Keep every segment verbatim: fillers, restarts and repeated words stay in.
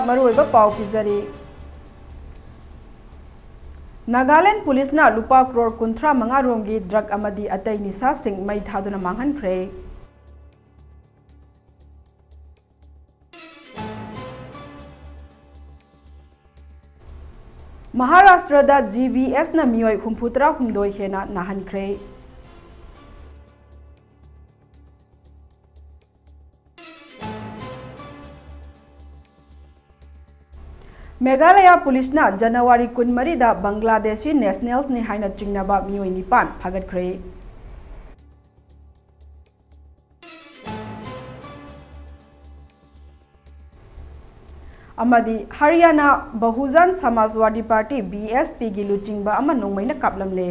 ꯃꯔꯨꯑꯣꯏꯕ ꯄꯥꯎ ꯄꯤꯖꯔꯤ꯫ ꯅꯥꯒꯥꯂꯦꯟ ꯄꯨꯂꯤꯁꯅ ꯂꯨꯄꯥ ꯀ꯭ꯔꯣꯔ ꯀꯨꯟꯊ꯭ꯔꯥ ꯃꯉꯥ ꯔꯣꯝꯒꯤ ꯗ꯭ꯔꯒ ꯑꯃꯗꯤ ꯑꯇꯩ ꯅꯤꯁꯥꯁꯤꯡ ꯃꯩ ꯊꯥꯗꯨꯅ ꯃꯥꯡꯍꯟꯈ꯭ꯔꯦ꯫ ꯃꯍꯥꯔꯥꯁꯇ꯭ꯔꯗ ꯖꯤ ꯕꯤ ꯑꯦꯁꯅ ꯃꯤꯑꯣꯏ ꯍꯨꯝꯐꯨ ꯇꯔꯥ ꯍꯨꯝꯗꯣꯏ ꯍꯦꯟꯅ ꯅꯥꯍꯟꯈ꯭ꯔꯦ꯫ ꯃꯦꯘꯥꯂꯌꯥ ꯄꯨꯂꯤꯁꯅ ꯖꯅꯋꯥꯔꯤ ꯀꯨꯟꯃꯔꯤꯗ ꯕꯪꯒ꯭ꯂꯥꯗꯦꯁꯤ ꯅꯦꯁꯅꯦꯜꯁꯅꯤ ꯍꯥꯏꯅ ꯆꯤꯡꯅꯕ ꯃꯤꯑꯣꯏ ꯅꯤꯄꯥꯟ ꯐꯥꯒꯠꯈ꯭ꯔꯦ꯫ ꯑꯃꯗꯤ ꯍꯔꯤꯌꯥꯅꯥ ꯕꯍꯨꯖꯟ ꯁꯃꯥꯖꯋꯥꯗꯤ ꯄꯥꯔꯇꯤ, ꯕꯤ ꯑꯦꯁ ꯄꯤꯒꯤ ꯂꯨꯆꯤꯡꯕ ꯑꯃ ꯅꯣꯡꯃꯩꯅ ꯀꯥꯞꯂꯝꯂꯦ꯫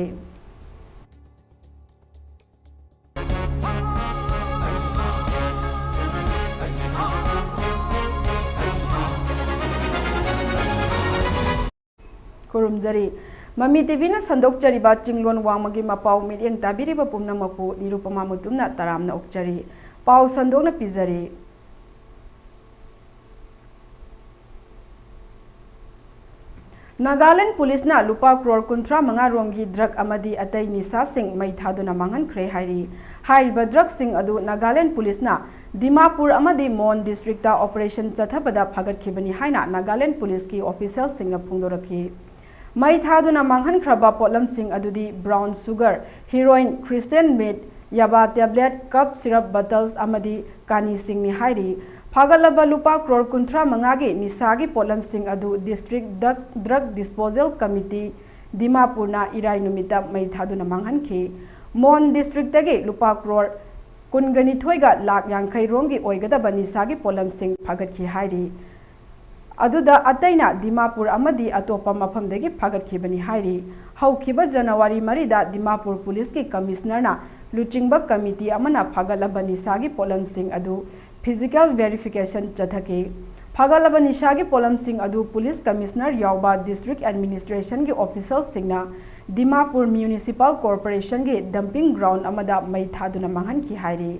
ꯈꯨꯔꯨꯝꯖꯔꯤ꯫ ꯃꯃꯤ ꯇꯤ ꯚꯤꯅ ꯁꯟꯗꯣꯛꯆꯔꯤꯕ ꯆꯤꯡꯂꯣꯟ ꯋꯥꯡꯃꯒꯤ ꯃꯄꯥꯎ ꯃꯤꯠꯌꯦꯡ ꯇꯥꯕꯤꯔꯤꯕ ꯄꯨꯝꯅꯃꯛꯄꯨ ꯅꯤꯔꯨꯄꯃꯥ ꯃꯨꯇꯨꯝꯅ ꯇꯔꯥꯝꯅ ꯑꯣꯛꯆꯔꯤ꯫ ꯄꯥꯎ ꯁꯟꯗꯣꯛꯅ ꯄꯤꯖꯔꯤ꯫ ꯅꯥꯒꯥꯂꯦꯟ ꯄꯨꯂꯤꯁꯅ ꯂꯨꯄꯥ ꯀ꯭ꯔꯣꯔ ꯀꯨꯟꯊ꯭ꯔꯥ ꯃꯉꯥ ꯔꯣꯝꯒꯤ ꯗ꯭ꯔꯒ ꯑꯃꯗꯤ ꯑꯇꯩ ꯅꯤꯁꯥꯁꯤꯡ ꯃꯩ ꯊꯥꯗꯨꯅ ꯃꯥꯡꯍꯟꯈ꯭ꯔꯦ ꯍꯥꯏꯔꯤ꯫ ꯍꯥꯏꯔꯤꯕ ꯗ꯭ꯔꯒꯁꯤꯡ ꯑꯗꯨ ꯅꯥꯒꯥꯂꯦꯟ ꯄꯨꯂꯤꯁꯅ ꯗꯤꯃꯥꯄꯨꯔ ꯑꯃꯗꯤ ꯃꯣꯟ ꯗꯤꯁꯇ꯭ꯔꯤꯛꯇ ꯑꯣꯄꯔꯦꯁꯟ ꯆꯠꯊꯕꯗ ꯐꯥꯒꯠꯈꯤꯕꯅꯤ ꯍꯥꯏꯅ ꯅꯥꯒꯥꯂꯦꯟ ꯄꯨꯂꯤꯁꯀꯤ ꯑꯣꯐꯤꯁꯤꯌꯦꯜꯁꯤꯡꯅ ꯐꯣꯡꯗꯣꯔꯛꯈꯤ꯫ ꯃꯩ ꯊꯥꯗꯨꯅ ꯃꯥꯡꯍꯟꯈ꯭ꯔꯕ ꯄꯣꯠꯂꯝꯁꯤꯡ ꯑꯗꯨꯗꯤ ꯕ꯭ꯔꯥꯎꯟ ꯁꯨꯒꯔ, ꯍꯤꯔꯣꯏꯟ, ꯀ꯭ꯔꯤꯁꯇꯦꯟ ꯃꯤꯠ, ꯌꯥꯕꯥ ꯇꯦꯕ꯭ꯂꯦꯠ, ꯀꯞ, ꯁꯤꯔꯞ ꯕꯇꯜꯁ ꯑꯃꯗꯤ ꯀꯥꯅꯤꯁꯤꯡꯅꯤ ꯍꯥꯏꯔꯤ꯫ ꯐꯥꯒꯠꯂꯕ ꯂꯨꯄꯥ ꯀ꯭ꯔꯣꯔ ꯀꯨꯟꯊ꯭ꯔꯥ ꯃꯉꯥꯒꯤ ꯅꯤꯁꯥꯒꯤ ꯄꯣꯠꯂꯝꯁꯤꯡ ꯑꯗꯨ ꯗꯤꯁꯇ꯭ꯔꯤꯛ ꯗ꯭ꯔꯒ ꯗꯤꯁꯄꯣꯖꯦꯜ ꯀꯃꯤꯇꯤ, ꯗꯤꯃꯥꯄꯨꯔꯅ ꯏꯔꯥꯏ ꯅꯨꯃꯤꯠꯇ ꯃꯩ ꯊꯥꯗꯨꯅ ꯃꯥꯡꯍꯟꯈꯤ꯫ ꯃꯣꯟ ꯗꯤꯁꯇ꯭ꯔꯤꯛꯇꯒꯤ ꯂꯨꯄꯥ ꯀ꯭ꯔꯣꯔ ꯀꯨꯟꯒ ꯅꯤꯊꯣꯏꯒ ꯂꯥꯈ ꯌꯥꯡꯈꯩ ꯔꯣꯝꯒꯤ ꯑꯣꯏꯒꯗꯕ ꯅꯤꯁꯥꯒꯤ ꯄꯣꯠꯂꯝꯁꯤꯡ ꯐꯥꯒꯠꯈꯤ ꯍꯥꯏꯔꯤ꯫ ꯑꯗꯨꯗ ꯑꯇꯩꯅ ꯗꯤꯃꯥꯄꯨꯔ ꯑꯃꯗꯤ ꯑꯇꯣꯞꯄ ꯃꯐꯝꯗꯒꯤ ꯐꯥꯒꯠꯈꯤꯕꯅꯤ ꯍꯥꯏꯔꯤ꯫ ꯍꯧꯈꯤꯕ ꯖꯅꯋꯥꯔꯤ ꯃꯔꯤꯗ ꯗꯤꯃꯥꯄꯨꯔ ꯄꯨꯂꯤꯁꯀꯤ ꯀꯃꯤꯁꯅꯔꯅ ꯂꯨꯆꯤꯡꯕ ꯀꯃꯤꯇꯤ ꯑꯃꯅ ꯐꯥꯒꯠꯂꯕ ꯅꯤꯁꯥꯒꯤ ꯄꯣꯠꯂꯝꯁꯤꯡ ꯑꯗꯨ ꯐꯤꯖꯤꯀꯦꯜ ꯚꯦꯔꯤꯐꯤꯀꯦꯁꯟ ꯆꯠꯊꯈꯤ꯫ ꯐꯥꯒꯠꯂꯕ ꯅꯤꯁꯥꯒꯤ ꯄꯣꯠꯂꯝꯁꯤꯡ ꯑꯗꯨ ꯄꯨꯂꯤꯁ ꯀꯃꯤꯁꯅꯔ ꯌꯥꯎꯕ ꯗꯤꯁꯇ꯭ꯔꯤꯛ ꯑꯦꯗꯃꯤꯅꯤꯁꯇ꯭ꯔꯦꯁꯟꯒꯤ ꯑꯣꯐꯤꯁꯤꯌꯦꯜꯁꯤꯡꯅ ꯗꯤꯃꯥꯄꯨꯔ ꯃ꯭ꯌꯨꯅꯤꯁꯤꯄꯥꯜ ꯀꯣꯔꯄꯣꯔꯦꯁꯟꯒꯤ ꯗꯝꯄꯤꯡ ꯒ꯭ꯔꯥꯎꯟ ꯑꯃꯗ ꯃꯩ ꯊꯥꯗꯨꯅ ꯃꯥꯡꯍꯟꯈꯤ ꯍꯥꯏꯔꯤ꯫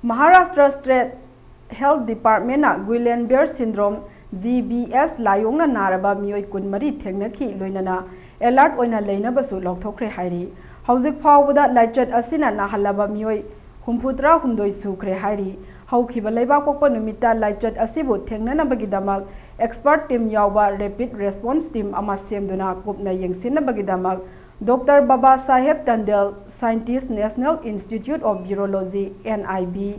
Maharashtra State Health Department ꯅ Guillain-Barré syndrome, G B S, ꯂꯥꯏꯑꯣꯡꯅ ꯅꯥꯔꯕ ꯃꯤꯑꯣꯏ ꯀꯨꯟꯃꯔꯤ ꯊꯦꯡꯅꯈꯤ, ꯂꯣꯏꯅꯅ alert ꯑꯣꯏꯅ ꯂꯩꯅꯕꯁꯨ ꯂꯥꯎꯊꯣꯛꯈ꯭ꯔꯦ ꯍꯥꯏꯔꯤ꯫ ꯍꯧꯖꯤꯛ ꯐꯥꯎꯕꯗ ꯂꯥꯏꯆꯠ ꯑꯁꯤꯅ ꯅꯥꯍꯜꯂꯕ ꯃꯤꯑꯣꯏ ꯍꯨꯝꯐꯨꯇꯔꯥ ꯍꯨꯝꯗꯣꯏ ꯁꯨꯈ꯭ꯔꯦ ꯍꯥꯏꯔꯤ꯫ ꯍꯧꯈꯤꯕ ꯂꯩꯕꯥꯛꯄꯣꯛꯄ ꯅꯨꯃꯤꯠꯇ ꯂꯥꯏꯆꯠ ꯑꯁꯤꯕꯨ ꯊꯦꯡꯅꯅꯕꯒꯤꯗꯃꯛ expert team ꯌꯥꯎꯕ rapid response team ꯑꯃ ꯁꯦꯝꯗꯨꯅ ꯀꯨꯞꯅ ꯌꯦꯡꯁꯤꯟꯅꯕꯒꯤꯗꯃꯛ Doctor ꯕꯕꯥ ꯁꯥꯍꯦꯕ ꯇꯟꯗꯦꯜ, scientist, National Institute of Virology, N I V,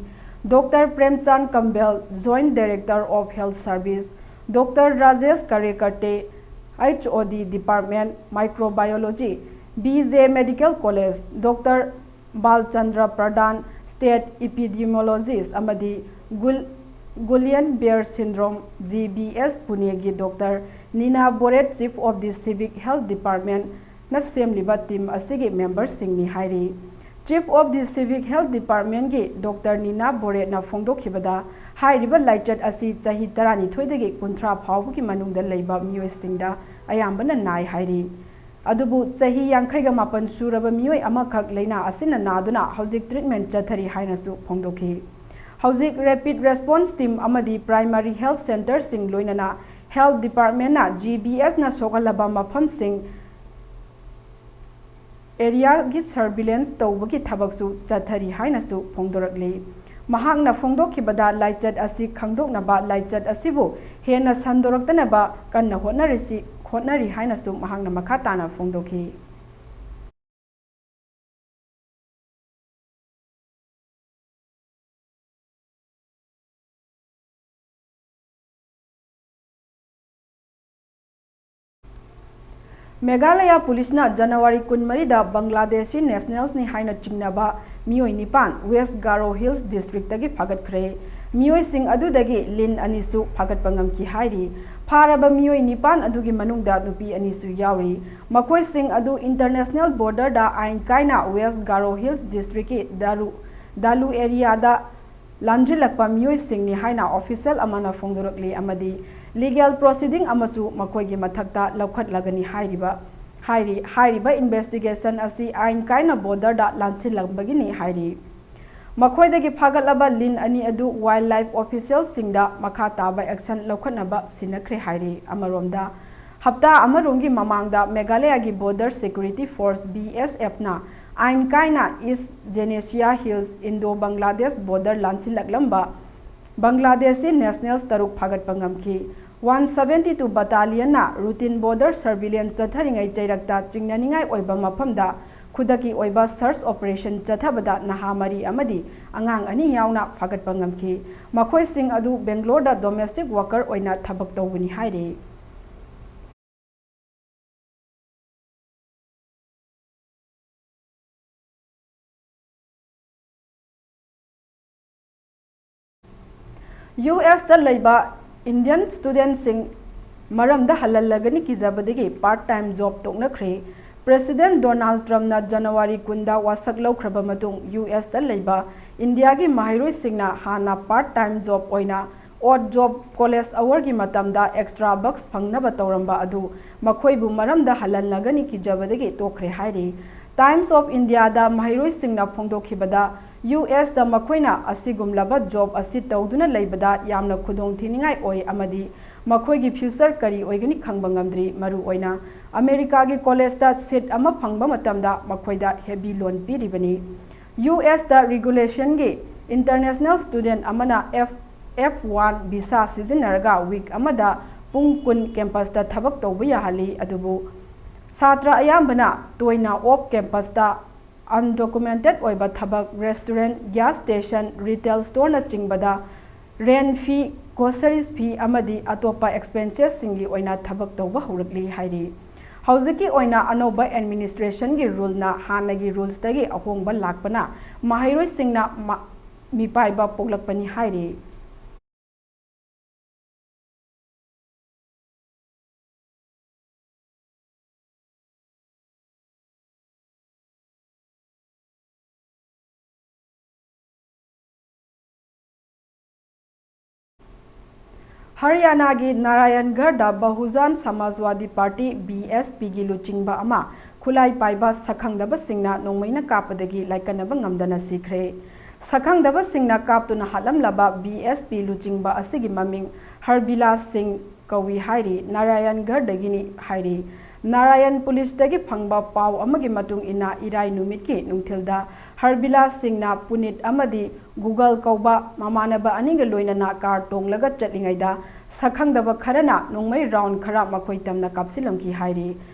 Doctor ꯄ꯭ꯔꯦꯝꯆꯥꯟ ꯀꯝꯕꯦꯜ, Joint Director of Health Service, Doctor Rajesh ꯀꯔꯦꯀꯔꯇꯦ, H O D Department, Microbiology, B J Medical College, Doctor ꯕꯥꯜꯆꯟꯗ꯭ꯔ Pradhan, State Epidemiologist ꯑꯃꯗꯤ Guil-, Guillain-Barré syndrome, G B S, ꯄꯨꯅꯦꯒꯤ Doctor ꯅꯤꯅꯥ ꯕꯣꯔꯦꯠ, Chief of the Civic Health Department, ꯅ ꯁꯦꯝꯂꯤꯕ team ꯑꯁꯤꯒꯤ memberꯁꯤꯡꯅꯤ ꯍꯥꯏꯔꯤ꯫ Chief of the Civic Health Departmentꯀꯤ Doctor ꯅꯤꯅꯥ ꯕꯣꯔꯦꯠꯅ ꯐꯣꯡꯗꯣꯛꯈꯤꯕꯗ, ꯍꯥꯏꯔꯤꯕ ꯂꯥꯏꯆꯠ ꯑꯁꯤ ꯆꯍꯤ ꯇꯔꯥꯅꯤꯊꯣꯏꯗꯒꯤ ꯀꯨꯟꯊ꯭ꯔꯥ ꯐꯥꯎꯕꯒꯤ ꯃꯅꯨꯡꯗ ꯂꯩꯕ ꯃꯤꯑꯣꯏꯁꯤꯡꯗ ꯑꯌꯥꯝꯕꯅ ꯅꯥꯏ ꯍꯥꯏꯔꯤ꯫ ꯑꯗꯨꯕꯨ ꯆꯍꯤ ꯌꯥꯡꯈꯩꯒ ꯃꯥꯄꯟ ꯁꯨꯔꯕ ꯃꯤꯑꯣꯏ ꯑꯃꯈꯛ ꯂꯥꯏꯅꯥ ꯑꯁꯤꯅ ꯅꯥꯗꯨꯅ ꯍꯧꯖꯤꯛ treatment ꯆꯠꯊꯔꯤ ꯍꯥꯏꯅꯁꯨ ꯐꯣꯡꯗꯣꯛꯈꯤ꯫ ꯍꯧꯖꯤꯛ rapid response team ꯑꯃꯗꯤ primary health centreꯁꯤꯡ, ꯂꯣꯏꯅꯅ health departmentꯅ G B Sꯅ ꯁꯣꯛꯍꯜꯂꯕ ꯃꯐꯝꯁꯤꯡ areaꯒꯤ surveillance ꯇꯧꯕꯒꯤ ꯊꯕꯛꯁꯨ ꯆꯠꯊꯔꯤ ꯍꯥꯏꯅꯁꯨ ꯐꯣꯡꯗꯣꯔꯛꯂꯤ꯫ ꯃꯍꯥꯛꯅ ꯐꯣꯡꯗꯣꯛꯈꯤꯕꯗ, ꯂꯥꯏꯆꯠ ꯑꯁꯤ ꯈꯪꯗꯣꯛꯅꯕ, ꯂꯥꯏꯆꯠ ꯑꯁꯤꯕꯨ ꯍꯦꯟꯅ ꯁꯟꯗꯣꯔꯛꯇꯅꯕ ꯀꯟꯅ ꯍꯣꯠꯅꯔꯤꯁꯤ, ꯍꯣꯠꯅꯔꯤ ꯍꯥꯏꯅꯁꯨ ꯃꯍꯥꯛꯅ ꯃꯈꯥ ꯇꯥꯅ ꯐꯣꯡꯗꯣꯛꯈꯤ꯫ ꯃꯦꯘꯥꯂꯌꯥ ꯄꯨꯂꯤꯁꯅ ꯖꯅꯋꯥꯔꯤ ꯀꯨꯟꯃꯔꯤꯗ ꯕꯪꯒ꯭ꯂꯥꯗꯦꯁꯤ nationalsꯅꯤ ꯍꯥꯏꯅ ꯆꯤꯡꯅꯕ ꯃꯤꯑꯣꯏ ꯅꯤꯄꯥꯟ West Garo Hills districtꯇꯒꯤ ꯐꯥꯒꯠꯈ꯭ꯔꯦ꯫ ꯃꯤꯑꯣꯏꯁꯤꯡ ꯑꯗꯨꯗꯒꯤ ꯂꯤꯟ ꯑꯅꯤꯁꯨ ꯐꯥꯒꯠꯄ ꯉꯝꯈꯤ ꯍꯥꯏꯔꯤ꯫ ꯐꯥꯔꯕ ꯃꯤꯑꯣꯏ ꯅꯤꯄꯥꯟ ꯑꯗꯨꯒꯤ ꯃꯅꯨꯡꯗ ꯅꯨꯄꯤ ꯑꯅꯤꯁꯨ ꯌꯥꯎꯔꯤ꯫ ꯃꯈꯣꯏꯁꯤꯡ ꯑꯗꯨ international borderꯗ ꯑꯥꯏꯟ ꯀꯥꯏꯅ West Garo Hills districtꯀꯤ ꯗꯥꯔꯨ, ꯗꯥꯂꯨ areaꯗ ꯂꯥꯟꯖꯤꯜꯂꯛꯄ ꯃꯤꯑꯣꯏꯁꯤꯡꯅꯤ ꯍꯥꯏꯅ official ꯑꯃꯅ ꯐꯣꯡꯗꯣꯔꯛꯂꯤ ꯑꯃꯗꯤ legal proceeding ꯑꯃꯁꯨ ꯃꯈꯣꯏꯒꯤ ꯃꯊꯛꯇ ꯂꯧꯈꯠꯂꯒꯅꯤ ꯍꯥꯏꯔꯤꯕ, ꯍꯥꯏꯔꯤ꯫ ꯍꯥꯏꯔꯤꯕ investigation ꯑꯁꯤ ꯑꯥꯏꯟ ꯀꯥꯏꯅ borderꯗ ꯂꯥꯟꯁꯤꯜꯂꯝꯕꯒꯤꯅꯤ ꯍꯥꯏꯔꯤ꯫ ꯃꯈꯣꯏꯗꯒꯤ ꯐꯥꯒꯠꯂꯕ ꯂꯤꯟ ꯑꯅꯤ ꯑꯗꯨ wildlife officialꯁꯤꯡꯗ ꯃꯈꯥ ꯇꯥꯕ action ꯂꯧꯈꯠꯅꯕ ꯁꯤꯟꯅꯈ꯭ꯔꯦ ꯍꯥꯏꯔꯤ꯫ ꯑꯃꯔꯣꯝꯗ, ꯍꯞꯇꯥ ꯑꯃꯔꯣꯝꯒꯤ ꯃꯃꯥꯡꯗ ꯃꯦꯘꯥꯂꯌꯒꯤ Border Security Force, BSFꯅ ꯑꯥꯏꯟ ꯀꯥꯏꯅ East Genesia Hills, Indo Bangladesh border ꯂꯥꯟꯁꯤꯜꯂꯛꯂꯝꯕ ꯕꯪꯒ꯭ꯂꯥꯗꯦꯁꯤ nationals ꯇꯔꯨꯛ ꯐꯥꯒꯠꯄ ꯉꯝꯈꯤ꯫ One seventy two battalionꯅ routine border surveillance ꯆꯠꯊꯔꯤꯉꯩ ꯆꯩꯔꯛꯇ ꯆꯤꯡꯅꯅꯤꯡꯉꯥꯏ ꯑꯣꯏꯕ ꯃꯐꯝꯗ ꯈꯨꯗꯛꯀꯤ ꯑꯣꯏꯕ search operation ꯆꯠꯊꯕꯗ ꯅꯍꯥ ꯃꯔꯤ ꯑꯃꯗꯤ ꯑꯉꯥꯡ ꯑꯅꯤ ꯌꯥꯎꯅ ꯐꯥꯒꯠꯄ ꯉꯝꯈꯤ꯫ ꯃꯈꯣꯏꯁꯤꯡ ꯑꯗꯨ ꯕꯦꯡꯒ꯭ꯂꯣꯔꯗ domestic worker ꯑꯣꯏꯅ ꯊꯕꯛ ꯇꯧꯕꯅꯤ ꯍꯥꯏꯔꯤ꯫ USꯇ ꯂꯩꯕ Indian studentꯁꯤꯡ ꯃꯔꯝꯗ ꯍꯜꯍꯜꯂꯒꯅꯤ ꯀꯤꯖꯕꯗꯒꯤ part time job ꯇꯣꯛꯅꯈ꯭ꯔꯦ꯫ President Donald Trumpꯅ January ꯀꯨꯟꯗ ꯋꯥꯁꯛ ꯂꯧꯈ꯭ꯔꯕ ꯃꯇꯨꯡ, USꯇ ꯂꯩꯕ ꯏꯟꯗꯤꯌꯥꯒꯤ ꯃꯍꯩꯔꯣꯏꯁꯤꯡꯅ ꯍꯥꯟꯅ part time job ꯑꯣꯏꯅ odd job, college hourꯒꯤ ꯃꯇꯝꯗ extra bucks ꯐꯪꯅꯕ ꯇꯧꯔꯝꯕ ꯑꯗꯨ ꯃꯈꯣꯏꯕꯨ ꯃꯔꯝꯗ ꯍꯜꯍꯜꯂꯒꯅꯤ ꯀꯤꯖꯕꯗꯒꯤ ꯇꯣꯛꯈ꯭ꯔꯦ ꯍꯥꯏꯔꯤ꯫ Times of Indiaꯗ ꯃꯍꯩꯔꯣꯏꯁꯤꯡꯅ ꯐꯣꯡꯗꯣꯛꯈꯤꯕꯗ, USꯇ ꯃꯈꯣꯏꯅ ꯑꯁꯤꯒꯨꯝꯂꯕ job ꯑꯁꯤ ꯇꯧꯗꯨꯅ ꯂꯩꯕꯗ ꯌꯥꯝꯅ ꯈꯨꯗꯣꯡꯊꯤꯅꯤꯡꯉꯥꯏ ꯑꯣꯏ ꯑꯃꯗꯤ ꯃꯈꯣꯏꯒꯤ future ꯀꯔꯤ ꯑꯣꯏꯒꯅꯤ ꯈꯪꯕ ꯉꯝꯗ꯭ꯔꯤ꯫ ꯃꯔꯨꯑꯣꯏꯅ ꯑꯃꯦꯔꯤꯀꯥꯒꯤ collegeꯇ seat ꯑꯃ ꯐꯪꯕ ꯃꯇꯝꯗ ꯃꯈꯣꯏꯗ heavy loan ꯄꯤꯔꯤꯕꯅꯤ꯫ USꯇ regulationꯒꯤ international student ꯑꯃꯅ F, F one visa ꯁꯤꯖꯤꯟꯅꯔꯒ week ꯑꯃꯗ ꯄꯨꯡ ꯀꯨꯟ campusꯇ ꯊꯕꯛ ꯇꯧꯕ ꯌꯥꯍꯜꯂꯤ, ꯑꯗꯨꯕꯨ ꯁꯥꯇ꯭ꯔ ꯑꯌꯥꯝꯕꯅ ꯇꯣꯏꯅ off campusꯇ undocumented ꯑꯣꯏꯕ ꯊꯕꯛ, restaurant, gas station, retail storeꯅꯆꯤꯡꯕꯗ rent fee, groceries fee ꯑꯃꯗꯤ ꯑꯇꯣꯞꯄ expensesꯁꯤꯡꯒꯤ ꯑꯣꯏꯅ ꯊꯕꯛ ꯇꯧꯕ ꯍꯧꯔꯛꯂꯤ ꯍꯥꯏꯔꯤ꯫ ꯍꯧꯖꯤꯛꯀꯤ ꯑꯣꯏꯅ ꯑꯅꯧꯕ administrationꯒꯤ ruleꯅ ꯍꯥꯟꯅꯒꯤ rulesꯇꯒꯤ ꯑꯍꯣꯡꯕ ꯂꯥꯛꯄꯅ ꯃꯍꯩꯔꯣꯏꯁꯤꯡꯅ ꯃ-, ꯃꯤꯄꯥꯏꯕ ꯄꯣꯛꯂꯛꯄꯅꯤ ꯍꯥꯏꯔꯤ꯫ ꯍꯔꯤꯌꯥꯅꯥꯒꯤ ꯅꯥꯔꯥꯌꯟꯒꯔꯗ ꯕꯍꯨꯖꯟ ꯁꯃꯥꯖꯋꯥꯗꯤ ꯄꯥꯔꯇꯤ, BSPꯒꯤ ꯂꯨꯆꯤꯡꯕ ꯑꯃ ꯈꯨꯠꯂꯥꯏ ꯄꯥꯏꯕ ꯁꯛꯈꯪꯗꯕꯁꯤꯡꯅ ꯅꯣꯡꯃꯩꯅ ꯀꯥꯞꯄꯗꯒꯤ ꯂꯥꯏꯀꯠꯅꯕ ꯉꯝꯗꯅ ꯁꯤꯈ꯭ꯔꯦ꯫ ꯁꯛꯈꯪꯗꯕꯁꯤꯡꯅ ꯀꯥꯞꯇꯨꯅ ꯍꯥꯠꯂꯝꯂꯕ ꯕꯤ ꯑꯦꯁ ꯄꯤ ꯂꯨꯆꯤꯡꯕ ꯑꯁꯤꯒꯤ ꯃꯃꯤꯡ ꯍꯔꯕꯤꯂꯥꯁ ꯁꯤꯡ ꯀꯧꯏ ꯍꯥꯏꯔꯤ, ꯅꯥꯔꯥꯌꯟꯒꯔꯗꯒꯤꯅꯤ ꯍꯥꯏꯔꯤ꯫ ꯅꯥꯔꯥꯌꯟ ꯄꯨꯂꯤꯁꯇꯒꯤ ꯐꯪꯕ ꯄꯥꯎ ꯑꯃꯒꯤ ꯃꯇꯨꯡ ꯏꯟꯅ ꯏꯔꯥꯏ ꯅꯨꯃꯤꯠꯀꯤ ꯅꯨꯡꯊꯤꯜꯗ ꯍꯔꯕꯤꯂꯥꯁ ꯁꯤꯡꯅ ꯄꯨꯅꯤꯠ ꯑꯃꯗꯤ ꯒꯨꯒꯜ ꯀꯧꯕ ꯃꯃꯥꯟꯅꯕ ꯑꯅꯤꯒ ꯂꯣꯏꯅꯅ ꯀꯥꯔ ꯇꯣꯡꯂꯒ ꯆꯠꯂꯤꯉꯩꯗ ꯁꯛꯈꯪꯗꯕ ꯈꯔꯅ ꯅꯣꯡꯃꯩ ꯔꯥꯎꯟ ꯈꯔ ꯃꯈꯣꯏ ꯇꯝꯅ ꯀꯥꯞꯁꯤꯜꯂꯝꯈꯤ ꯍꯥꯏꯔꯤ꯫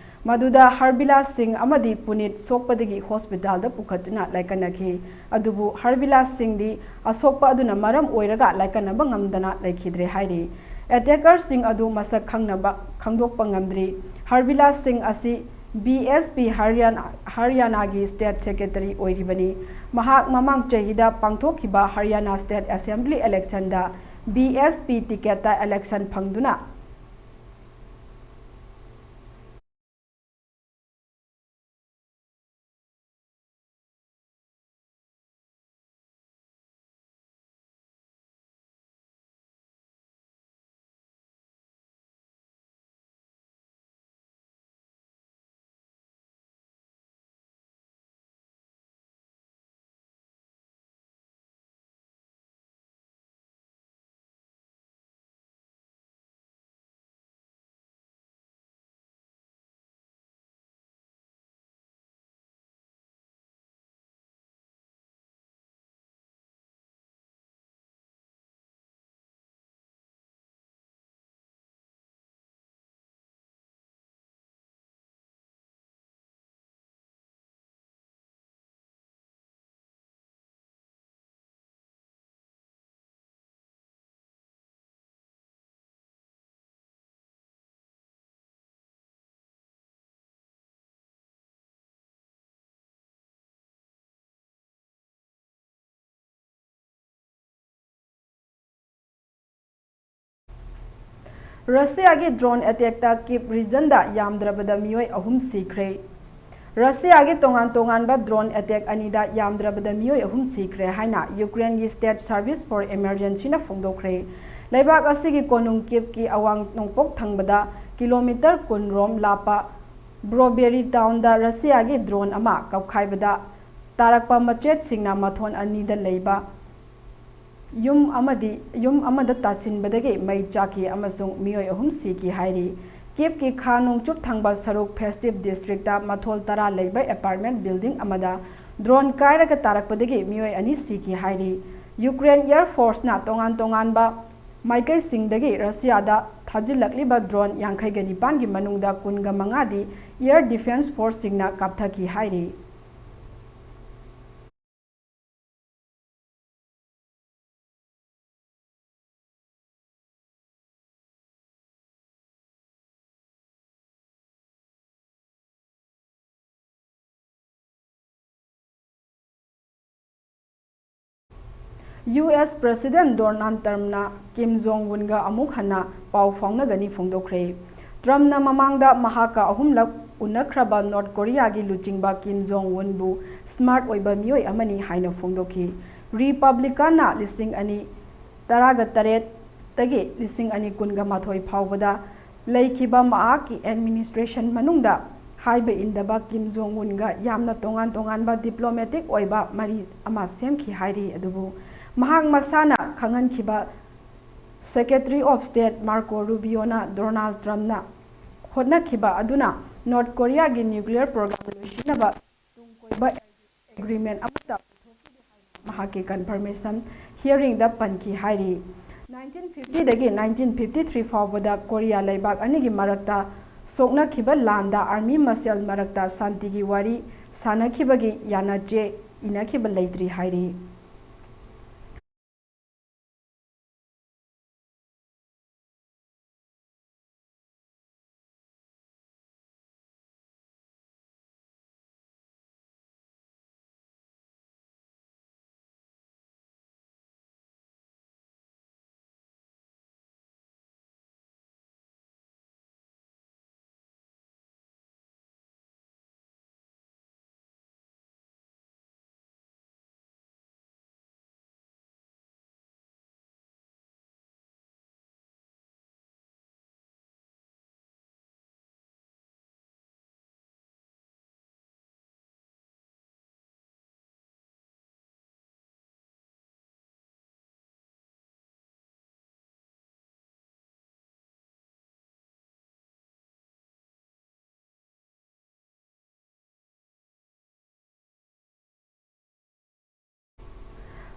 ꯃꯗꯨꯗ ꯍꯔꯕꯤꯂꯥꯁ ꯁꯤꯡ ꯑꯃꯗꯤ ꯄꯨꯅꯤꯠ ꯁꯣꯛꯄꯗꯒꯤ ꯍꯣꯁꯄꯤꯇꯥꯜꯗ ꯄꯨꯈꯠꯇꯨꯅ ꯂꯥꯏꯀꯠꯅꯈꯤ꯫ ꯑꯗꯨꯕꯨ ꯍꯔꯕꯤꯂꯥꯁ ꯁꯤꯡꯗꯤ ꯑꯁꯣꯛꯄ ꯑꯗꯨꯅ ꯃꯔꯝ ꯑꯣꯏꯔꯒ ꯂꯥꯏꯀꯠꯅꯕ ꯉꯝꯗꯅ ꯂꯩꯈꯤꯗ꯭ꯔꯦ ꯍꯥꯏꯔꯤ꯫ ꯑꯦꯇꯦꯀꯔꯁꯤꯡ ꯑꯗꯨ ꯃꯁꯛ ꯈꯪꯅꯕ ꯈꯪꯗꯣꯛꯄ ꯉꯝꯗ꯭ꯔꯤ꯫ ꯍꯔꯕꯤꯂꯥꯁ ꯁꯤꯡ ꯑꯁꯤ ꯕꯤ ꯑꯦꯁ ꯄꯤ ꯍꯔꯤꯌꯥꯅꯥ, ꯍꯔꯤꯌꯥꯅꯥꯒꯤ ꯁ꯭ꯇꯦꯠ ꯁꯦꯀ꯭ꯔꯦꯇꯔꯤ ꯑꯣꯏꯔꯤꯕꯅꯤ꯫ ꯃꯍꯥꯛ ꯃꯃꯥꯡ ꯆꯍꯤꯗ ꯄꯥꯡꯊꯣꯛꯈꯤꯕ ꯍꯔꯤꯌꯥꯅꯥ ꯁ꯭ꯇꯦꯠ ꯑꯦꯁꯦꯝꯕ꯭ꯂꯤ ꯏꯂꯦꯛꯁꯟꯗ ꯕꯤ ꯑꯦꯁ ꯄꯤ ꯇꯤꯀꯦꯠꯇ ꯏꯂꯦꯛꯁꯟ ꯐꯪꯗꯨꯅ ꯔꯁꯤꯌꯥꯒꯤ ꯗ꯭ꯔꯣꯟ ꯑꯦꯇꯦꯛꯇ ꯀꯤꯞ ꯔꯤꯖꯟꯗ ꯌꯥꯝꯗ꯭ꯔꯕꯗ ꯃꯤꯑꯣꯏ ꯑꯍꯨꯝ ꯁꯤꯈ꯭ꯔꯦ꯫ ꯔꯁꯤꯌꯥꯒꯤ ꯇꯣꯉꯥꯟ ꯇꯣꯉꯥꯟꯕ ꯗ꯭ꯔꯣꯟ ꯑꯦꯇꯦꯛ ꯑꯅꯤꯗ ꯌꯥꯝꯗ꯭ꯔꯕꯗ ꯃꯤꯑꯣꯏ ꯑꯍꯨꯝ ꯁꯤꯈ꯭ꯔꯦ ꯍꯥꯏꯅ ꯌꯨꯀ꯭ꯔꯦꯟꯒꯤ ꯁ꯭ꯇꯦꯠ ꯁꯔꯚꯤꯁ ꯐꯣꯔ ꯏꯃꯔꯖꯦꯟꯁꯤꯅ ꯐꯣꯡꯗꯣꯛꯈ꯭ꯔꯦ꯫ ꯂꯩꯕꯥꯛ ꯑꯁꯤꯒꯤ ꯀꯣꯅꯨꯡ ꯀꯤꯞꯀꯤ ꯑꯋꯥꯡ ꯅꯣꯡꯄꯣꯛ ꯊꯪꯕꯗ ꯀꯤꯂꯣꯃꯤꯇꯔ ꯀꯨꯟ ꯔꯣꯝ ꯂꯥꯞꯄ ꯕ꯭ꯔꯣꯕꯦꯔꯤ ꯇꯥꯎꯟꯗ ꯔꯁꯤꯌꯥꯒꯤ ꯗ꯭ꯔꯣꯟ ꯑꯃ ꯀꯥꯞꯈꯥꯏꯕꯗ ꯇꯥꯔꯛꯄ ꯃꯆꯦꯠꯁꯤꯡꯅ ꯃꯊꯣꯟ ꯑꯅꯤꯗ ꯂꯩꯕ ꯌꯨꯝ ꯑꯃꯗꯤ, ꯌꯨꯝ ꯑꯃꯗ ꯇꯥꯁꯤꯟꯕꯗꯒꯤ ꯃꯩ ꯆꯥꯛꯈꯤ ꯑꯃꯁꯨꯡ ꯃꯤꯑꯣꯏ ꯑꯍꯨꯝ ꯁꯤꯈꯤ ꯍꯥꯏꯔꯤ꯫ ꯀꯤꯚꯀꯤ ꯈꯥ ꯅꯣꯡꯆꯨꯞ ꯊꯪꯕ ꯁꯔꯨꯛ ꯐꯦꯁꯇꯤꯚ ꯗꯤꯁꯇ꯭ꯔꯤꯛꯇ ꯃꯊꯣꯜ ꯇꯔꯥ ꯂꯩꯕ ꯑꯦꯄꯥꯔꯠꯃꯦꯟ ꯕꯤꯜꯗꯤꯡ ꯑꯃꯗ ꯗ꯭ꯔꯣꯟ ꯀꯥꯏꯔꯒ ꯇꯥꯔꯛꯄꯗꯒꯤ ꯃꯤꯑꯣꯏ ꯑꯅꯤ ꯁꯤꯈꯤ ꯍꯥꯏꯔꯤ꯫ ꯌꯨꯀ꯭ꯔꯦꯟ ꯑꯦꯌꯔ ꯐꯣꯔꯁꯅ ꯇꯣꯉꯥꯟ ꯇꯣꯉꯥꯟꯕ ꯃꯥꯏꯀꯩꯁꯤꯡꯗꯒꯤ ꯔꯁꯤꯌꯥꯗ ꯊꯥꯖꯤꯜꯂꯛꯂꯤꯕ ꯗ꯭ꯔꯣꯟ ꯌꯥꯡꯈꯩꯒ ꯅꯤꯄꯥꯟꯒꯤ ꯃꯅꯨꯡꯗ ꯀꯨꯟꯒ ꯃꯉꯥꯗꯤ ꯑꯦꯌꯔ ꯗꯤꯐꯦꯟꯁ ꯐꯣꯔꯁꯁꯤꯡꯅ ꯀꯥꯞꯊꯈꯤ ꯍꯥꯏꯔꯤ꯫ ꯌꯨ ꯑꯦꯁ ꯄ꯭ꯔꯦꯁꯤꯗꯦꯟ ꯗꯣꯅꯥꯜꯗ ꯇ꯭ꯔꯝꯞꯅ ꯀꯤꯝ ꯖꯣꯡ ꯎꯟꯒ ꯑꯃꯨꯛ ꯍꯟꯅ ꯄꯥꯎ ꯐꯥꯎꯅꯒꯅꯤ ꯐꯣꯡꯗꯣꯛꯈ꯭ꯔꯦ꯫ ꯇ꯭ꯔꯝꯞꯅ ꯃꯃꯥꯡꯗ ꯃꯍꯥꯛꯀ ꯑꯍꯨꯝꯂꯛ ꯎꯅꯈ꯭ꯔꯕ ꯅꯣꯔꯠ ꯀꯣꯔꯤꯌꯥꯒꯤ ꯂꯨꯆꯤꯡꯕ ꯀꯤꯝ ꯖꯣꯡ ꯎꯟꯕꯨ ꯁ꯭ꯃꯥꯔꯠ ꯑꯣꯏꯕ ꯃꯤꯑꯣꯏ ꯑꯃꯅꯤ ꯍꯥꯏꯅ ꯐꯣꯡꯗꯣꯛꯈꯤ꯫ ꯔꯤꯄꯕ꯭ꯂꯤꯀꯥꯟꯅ ꯂꯤꯁꯤꯡ ꯑꯅꯤ ꯇꯔꯥꯒ ꯇꯔꯦꯠꯇꯒꯤ ꯂꯤꯁꯤꯡ ꯑꯅꯤ ꯀꯨꯟꯒ ꯃꯥꯊꯣꯏ ꯐꯥꯎꯕꯗ ꯂꯩꯈꯤꯕ ꯃꯍꯥꯛꯀꯤ ꯑꯦꯗꯃꯤꯅꯤꯁꯇ꯭ꯔꯦꯁꯟ ꯃꯅꯨꯡꯗ ꯍꯥꯏꯕ ꯏꯟꯗꯕ ꯀꯤꯝ ꯖꯣꯡ ꯎꯟꯒ ꯌꯥꯝꯅ ꯇꯣꯉꯥꯟ ꯇꯣꯉꯥꯟꯕ ꯗꯤꯄ꯭ꯂꯣꯃꯦꯇꯤꯛ ꯑꯣꯏꯕ ꯃꯔꯤ ꯑꯃ ꯁꯦꯝꯈꯤ ꯍꯥꯏꯔꯤ꯫ ꯑꯗꯨꯕꯨ ꯃꯍꯥꯛ ꯃꯁꯥꯅ ꯈꯪꯍꯟꯈꯤꯕ secretary of state Marco Rubio Donald ꯇ꯭ꯔꯝꯞꯅ ꯍꯣꯠꯅꯈꯤꯕ ꯑꯗꯨꯅ ꯅꯣꯔꯠ ꯀꯣꯔꯤꯌꯥꯒꯤ ꯅ꯭ꯌꯨꯀ꯭ꯂꯤꯌꯔ ꯄ꯭ꯔꯣꯒ꯭ꯔꯥꯝ ꯂꯣꯏꯁꯤꯟꯅꯕ ꯇꯨꯡ ꯀꯣꯏꯕ ꯑꯦꯒ꯭ꯔꯤꯃꯦꯟ ꯑꯃꯠꯇ ꯄꯨꯊꯣꯛꯈꯤꯗꯦ ꯍꯥꯏꯅ ꯃꯍꯥꯛꯀꯤ ꯀꯟꯐꯔꯃꯦꯁꯟ ꯍꯤꯌꯔꯤꯡꯗ ꯄꯟꯈꯤ ꯍꯥꯏꯔꯤ꯫ ꯅꯥꯏꯟꯇꯤꯟ ꯐꯤꯐꯇꯤꯗꯒꯤ ꯅꯥꯏꯟꯇꯤꯟ ꯐꯤꯐꯇꯤ ꯊ꯭ꯔꯤ ꯐꯥꯎꯕꯗ ꯀꯣꯔꯤꯌꯥ ꯂꯩꯕꯥꯛ ꯑꯅꯤꯒꯤ ꯃꯔꯛꯇ ꯁꯣꯛꯅꯈꯤꯕ ꯂꯥꯟꯗ ꯑꯥꯔꯃꯤ ꯃꯁꯦꯜ ꯃꯔꯛꯇ ꯁꯥꯟꯇꯤꯒꯤ ꯋꯥꯔꯤ ꯁꯥꯅꯈꯤꯕꯒꯤ ꯌꯥꯅꯆꯦ ꯏꯅꯈꯤꯕ ꯂꯩꯇ꯭ꯔꯤ ꯍꯥꯏꯔꯤ꯫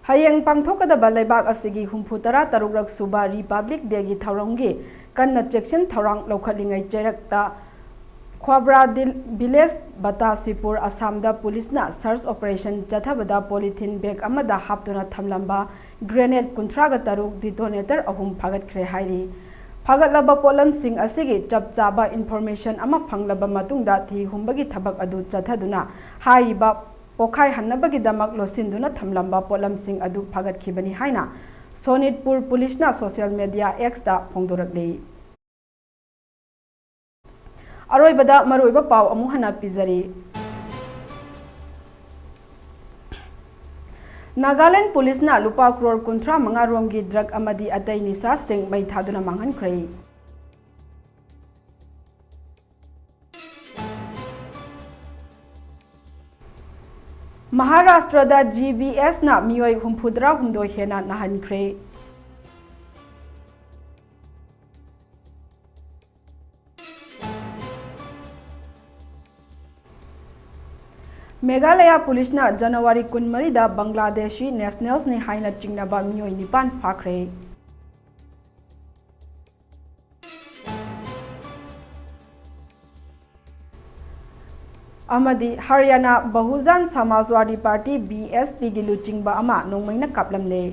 ꯍꯌꯦꯡ ꯄꯥꯡꯊꯣꯛꯀꯗꯕ ꯂꯩꯕꯥꯛ ꯑꯁꯤꯒꯤ ꯍꯨꯝꯐꯨ ꯇꯔꯥ ꯇꯔꯨꯛ ꯁꯨꯕ Republic Day ꯒꯤ ꯊꯧꯔꯝꯒꯤ ꯀꯟꯅ ꯆꯦꯛꯁꯤꯟ ꯊꯧꯔꯥꯡ ꯂꯧꯈꯠꯂꯤꯉꯩ ꯆꯩꯔꯛꯇ ꯈ꯭ꯋꯥꯕ꯭ꯔꯥ ꯗꯤꯜ-, village ꯕꯇꯥꯁꯤꯄꯨꯔ, ꯑꯁꯥꯝꯗ ꯄꯨꯂꯤꯁꯅ search operation ꯆꯠꯊꯕꯗ polythene bag ꯑꯃꯗ ꯍꯥꯞꯇꯨꯅ ꯊꯝꯂꯝꯕ grenade ꯀꯨꯟꯊ꯭ꯔꯥꯒ ꯇꯔꯨꯛ, detonator ꯑꯍꯨꯝ ꯐꯥꯒꯠꯈ꯭ꯔꯦ ꯍꯥꯏꯔꯤ꯫ ꯐꯥꯒꯠꯂꯕ ꯄꯣꯠꯂꯝꯁꯤꯡ ꯑꯁꯤꯒꯤ ꯆꯞ ꯆꯥꯕ information ꯑꯃ ꯐꯪꯂꯕ ꯃꯇꯨꯡꯗ ꯊꯤ ꯍꯨꯝꯕꯒꯤ ꯊꯕꯛ ꯑꯗꯨ ꯆꯠꯊꯗꯨꯅ ꯍꯥꯏꯔꯤꯕ ꯄꯣꯈꯥꯏꯍꯟꯅꯕꯒꯤꯗꯃꯛ ꯂꯣꯠꯁꯤꯟꯗꯨꯅ ꯊꯝꯂꯝꯕ ꯄꯣꯠꯂꯝꯁꯤꯡ ꯑꯗꯨ ꯐꯥꯒꯠꯈꯤꯕꯅꯤ ꯍꯥꯏꯅ ꯁꯣꯅꯤꯠꯄꯨꯔ ꯄꯨꯂꯤꯁꯅ social media X ꯇ ꯐꯣꯡꯗꯣꯔꯛꯂꯤ꯫ ꯑꯔꯣꯏꯕꯗ ꯃꯔꯨꯑꯣꯏꯕ ꯄꯥꯎ ꯑꯃꯨꯛ ꯍꯟꯅ ꯄꯤꯖꯔꯤ꯫ ꯅꯥꯒꯥꯂꯦꯟ ꯄꯨꯂꯤꯁꯅ ꯂꯨꯄꯥ ꯀ꯭ꯔꯣꯔ ꯀꯨꯟꯊ꯭ꯔꯥ ꯃꯉꯥ ꯔꯣꯝꯒꯤ drug ꯑꯃꯗꯤ ꯑꯇꯩ ꯅꯤꯁꯥꯁꯤꯡ ꯃꯩ ꯊꯥꯗꯨꯅ ꯃꯥꯡꯍꯟꯈ꯭ꯔꯦ꯫ ꯃꯍꯥꯔꯥꯁꯇ꯭ꯔꯗ G B S ꯅ ꯃꯤꯑꯣꯏ ꯍꯨꯝꯐꯨꯇꯔꯥ ꯍꯨꯝꯗꯣꯏ ꯍꯦꯟꯅ ꯅꯥꯍꯟꯈ꯭ꯔꯦ꯫ ꯃꯦꯘꯥꯂꯌꯥ ꯄꯨꯂꯤꯁꯅ ꯖꯅꯋꯥꯔꯤ ꯀꯨꯟꯃꯔꯤꯗ ꯕꯪꯒ꯭ꯂꯥꯗꯦꯁꯤ nationals ꯅꯤ ꯍꯥꯏꯅ ꯆꯤꯡꯅꯕ ꯃꯤꯑꯣꯏ ꯅꯤꯄꯥꯟ ꯐꯥꯈ꯭ꯔꯦ꯫ ꯑꯃꯗꯤ Haryana Bahujan Samajwadi party, B S P ꯒꯤ ꯂꯨꯆꯤꯡꯕ ꯑꯃ ꯅꯣꯡꯃꯩꯅ ꯀꯥꯞꯂꯝꯂꯦ꯫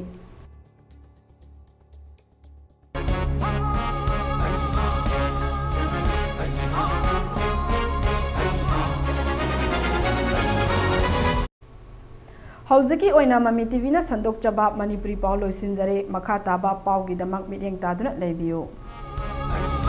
ꯍꯧꯖꯤꯛꯀꯤ ꯑꯣꯏꯅ ꯃꯃꯤ T V ꯅ ꯁꯟꯗꯣꯛꯆꯕ ꯃꯅꯤꯄꯨꯔꯤ ꯄꯥꯎ ꯂꯣꯏꯁꯤꯟꯖꯔꯦ꯫ ꯃꯈꯥ ꯇꯥꯕ ꯄꯥꯎꯒꯤꯗꯃꯛ ꯃꯤꯠꯌꯦꯡ ꯇꯥꯗꯨꯅ ꯂꯩꯕꯤꯌꯨ꯫